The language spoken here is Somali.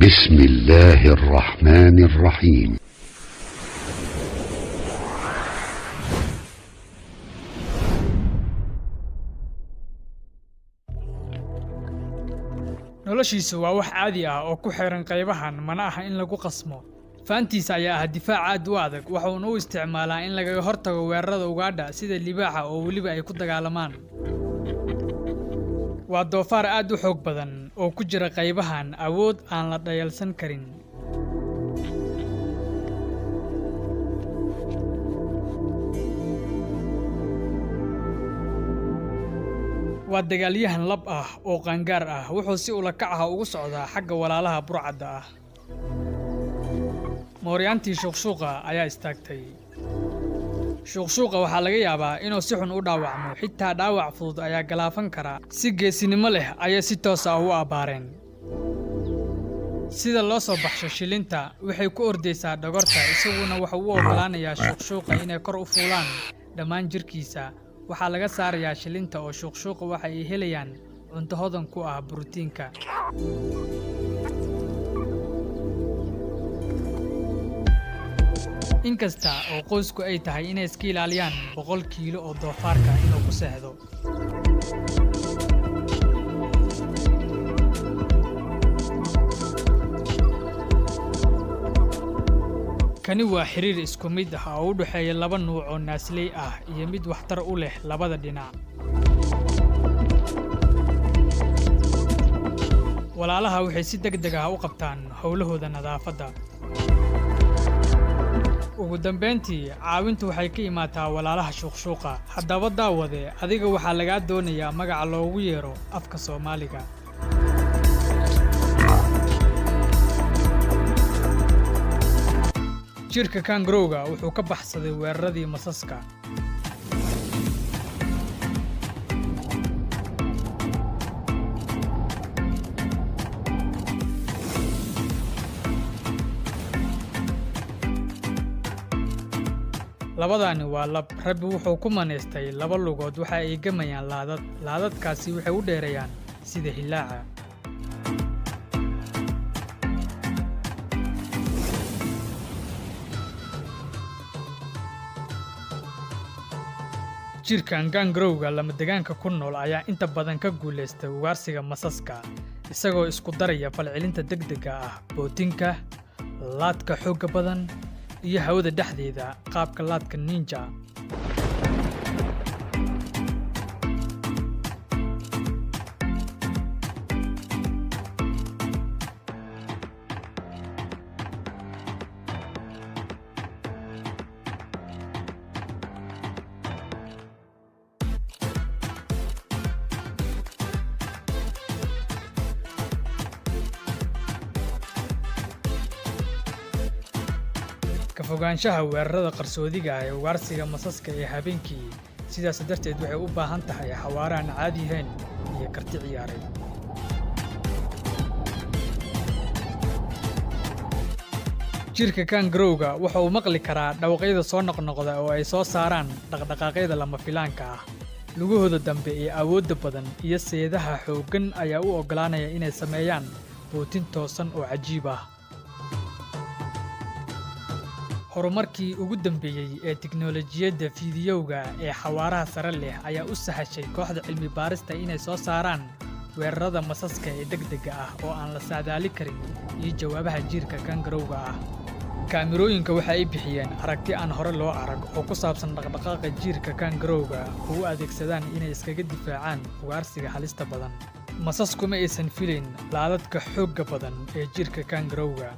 بسم الله الرحمن الرحيم. Noloshiisu waa wax caadi ah oo ku xeeran qaybahan, mana aha in lagu qasmo. Faantiisa ayaa ah difaac aad u adag, wuxuuna u isticmaalaa in lagaga hortago weerarada ugaadha sida libaaxa oo weliba ay ku dagaalamaan. Waa doofaar aad u xoog badan oo ku jira qaybahan awood aan la dhayalsan karin. Waa dagaalyahan lab ah oo qaangaar ah, wuxuu si ula kac ah ugu socdaa xagga walaalaha burcadda ah. Mooryaantii shuuqshuuqa ayaa istaagtay. Shuuqshuuqa waxaa laga yaabaa inuu si xun u dhaawacmo, xitaa dhaawac fudud ayaa galaafan kara. Si geesinimo leh ayay si toos ah u abbaareen. Sida loo soo baxsho shilinta, waxay ku ordaysaa dhogorta, isaguna wuxuu u oggolaanayaa shuuqshuuqa inay kor u fuulaan dhammaan jirkiisa. Waxaa laga saarayaa shilinta oo shuuqshuuqa waxa ay helayaan cunto hodan ku ah borotiinka. Inkasta oo qoysku ay tahay inay iska ilaaliyaan 100 kiilo oo doofaarka inuu ku seexdo. Kani waa xiriir isku mid ah oo u dhexeeya laba nuuc oo naasley ah iyo mid waxtar u leh labada dhinac. Walaalaha waxay si degdeg ah u qabtaan howlahooda nadaafadda. Ugu dambeyntii, caawintu waxay ka imaataa walaalaha shuuqshuuqa. Haddaba daawade, adiga waxaa lagaa doonayaa magaca loogu yeero afka Soomaaliga. Jirka kangarooga wuxuu ka baxsaday weeraradii masaska. Labadani waa lab. Rabbi wuxuu ku manaystay laba lugood, waxa ay gamayaan laadad. Laadadkaasi waxay u dheereeyaan sida hillaaca. Jirkan kangarooga lamadegaanka ku nool ayaa inta badan ka guulaysta ugaarsiga masaska, isagoo isku daraya falcelinta degdega ah, bootinka, laadka xoogga badan iyo hawada dhexdeeda qaabka laadka ninja. Ka fogaanshaha weerarada qarsoodiga ah ee ugaarsiga masaska ee habeenkii, sidaas darteed waxay u baahan tahay xawaare aan caadi ahayn iyo karti ciyaareed. Jirka kangarooga waxa uu maqli karaa dhawaqyada soo noqnoqda oo ay soo saaraan dhaqdhaqaaqyada lama filaanka ah. Lugahooda dambe ee awoodda badan iyo seedaha xooggan ayaa u oggolaanaya inay sameeyaan bootin toosan oo cajiib ah. Horumarkii ugu dambeeyey ee tiknoolajiyadda fiidiyowga ee xawaaraha sare leh ayaa u sahashay kooxda cilmi baarista inay soo saaraan weerarada masaska ee degdega ah oo aan la saadaali karin iyo jawaabaha jiirka kangarooga ah. Kaamirooyinka waxa ay bixiyeen aragti aan hore loo arag oo ku saabsan dhaqdhaqaaqa jiirka kangarooga oo u adeegsadaan inay iskaga difaacaan ugaarsiga halista badan. Masasku ma aysan filayn laadadka xoogga badan ee jiirka kangarooga.